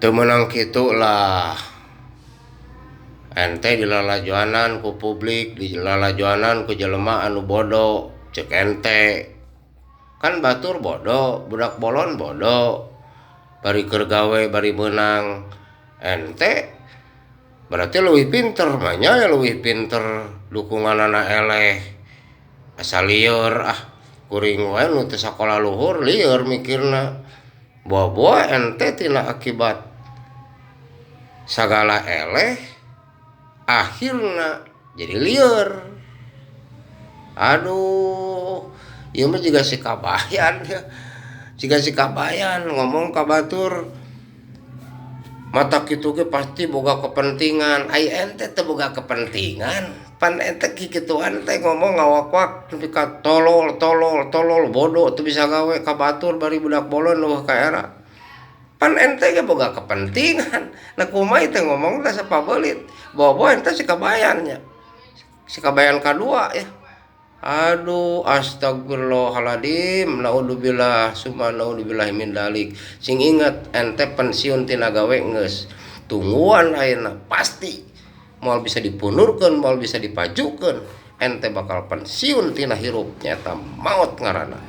Teu meunang kitu lah. Ente dilalajoanan ku publik, dilalajoanan ku jelema anu bodoh cek ente. Kan batur bodoh, budak bolon bodoh. Bari keur gawe bari meunang. Ente berarti leuwih pinter mah nya leuwih pinter dukunganana eleh. Asa lieur ah kuring wae nu teu sakola luhur lieur mikirna. Boa-boa ente tina akibat sagala eleh akhirna jadi lieur. Aduh, ieu mah jiga si kabayan ya. Jiga si kabayan ngomong ka batur mata kitu ge pasti boga kepentingan. Ai ente teu boga kepentingan. Pan ente kikituan teh ngomong ngawakwak nepi ka tolol tolol tolol bodoh teu bisa gawe ka batur bari budak bolon eueuh ka era. Pan ente ge boga kepentingan. Nah kumaha teh ngomong teh sapabelit. Boa-boa ente si kabayan nya. Si kabayan kadua ya. Aduh, astagfirullahaladzim, naudzubillah summa naudzubillah min dalik. Sing inget ente pensiun tina gawe geus. Tungguan ayeuna pasti moal bisa dipundurkeun, moal bisa dipajukeun. Ente bakal pensiun tina hirup nyata maot ngaranna.